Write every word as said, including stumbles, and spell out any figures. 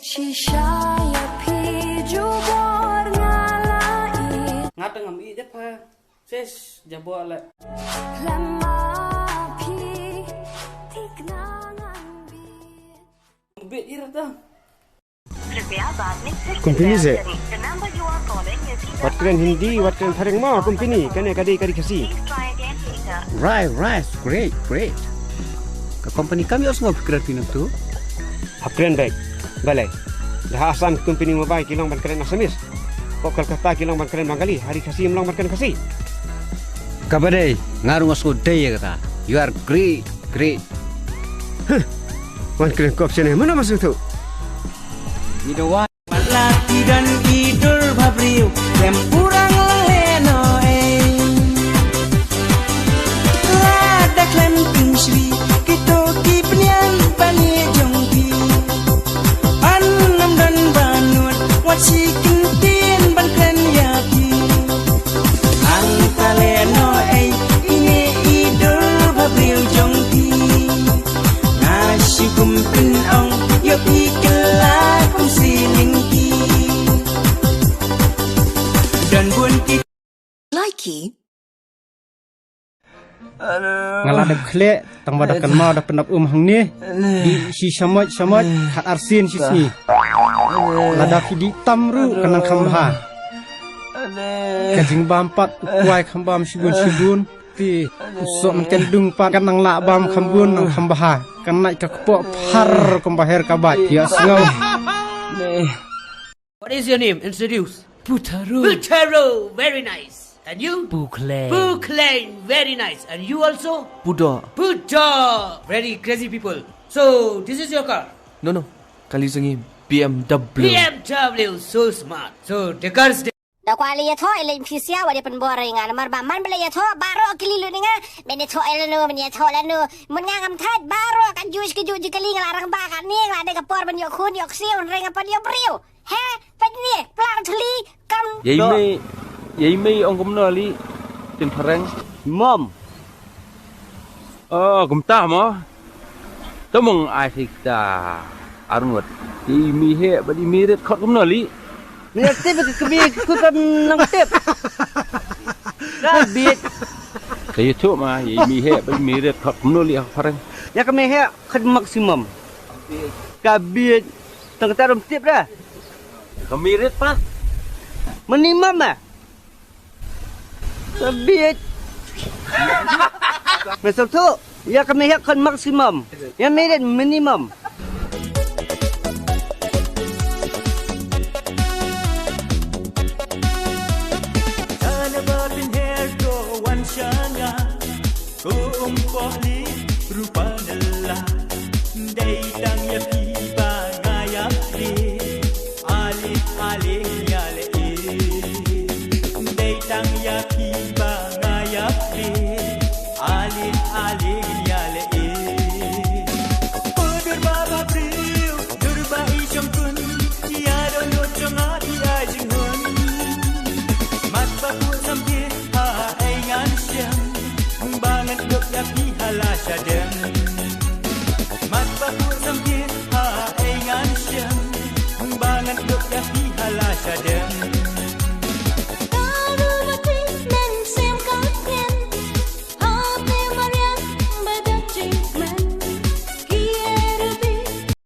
Shisha ïa phi jubor nga la ïeit. Nga tang ngam ïeit ïa pha. Ses jabor la. Lem ma phi thikna ngan bit. Bit ira ta. कृपया बाद में फिर से Company प्रयास से करें। The number you are calling is either Wat kren Hindi, wat kren phareng mo, company, kane ka dei ka ri Khasi. Please try again later. Right, right, great, great. Ka company kam ïohsngew phi kren phi nangtu. Hap kren beit. Balei? Da ha Assam company mobile ki long ban kren Assamese. Ko Kolkata ki long ban kren Bengali, ha ri Khasi ym long ban kren Khasi. Kaba dei, nga ruh nga sngewdei ïa kata. You are great, great. Huh. Wan kren kop sene, mana masuk tu? You know what? Lati don i dur ba briew, lem purang leh noh ei. Lada khlem pynshri, kito ki pynïaid ban ïeit jong phi. Yn ym don ba nud, wat shi kyntien ban kren ïa phi. Hangta leh noh ei, ine i dur ba briew jong phi. Nga shu kum pynong, ïoh phi kylla kum sling ki. Don bun ki. Likey. Nga la dep khleh, tang ba da kynmaw da pynap um hangne. Di shi shamoit shamoit, khat arsien shi sngi. Lada phi dih tam ruh kan nang kham bha. Ka jingbam pat u kwai kham bam shibun shibun. Te u soh mynken dung pat kan nang lah bam kham bun nang kham bha. Kan nai ka kpoh phar kumba her ka bait. Ïa sngew. What is your name? Introduce. Putaro. Putaro, very nice. And you? Puklein. Puklein, very nice. And you also? Pudo. Pudo. Very crazy people. So, this is your car? No, no. Kali sangim B M W. B M W, so smart. So, the car is Da kwah leit ïathoh, leit phi sia, wat ïa pynbor ïa nga, namar ba man ba leit ïathoh baroh ki leit lut ïa nga. Men ïathoh ïa lano, men ïathoh lano. Mun nga ngam thait baroh ka juh ka juh jingkylli, nga la rangbah katne, nga la dei ka por ban ïoh khun ïoh ksiew, hynrei nga pat ïoh briew. He, peit ne, pla thuli kam. Ïa i mei, ïa i mei ong kumno lei, ktien phareng? Mom. Oh, kumta mo. To mong ai sik ta arngut. Ïa i mei heh bad i mei rit khot kumno lei? Mei tip ka kmie ku kam nang tip. Ka bit. Ka ïathuh ma, ïa i mei heh bad i mei rit khot kumno lei ha phareng? Ïa ka mei heh khot maximum. Ka bit. Tang kata rum tip da. Ka mei rit pat. Minimum ah. Ka bit. Mei sngewthuh. Ïa ka mei heh khot maximum. Ïa mei rit minimum.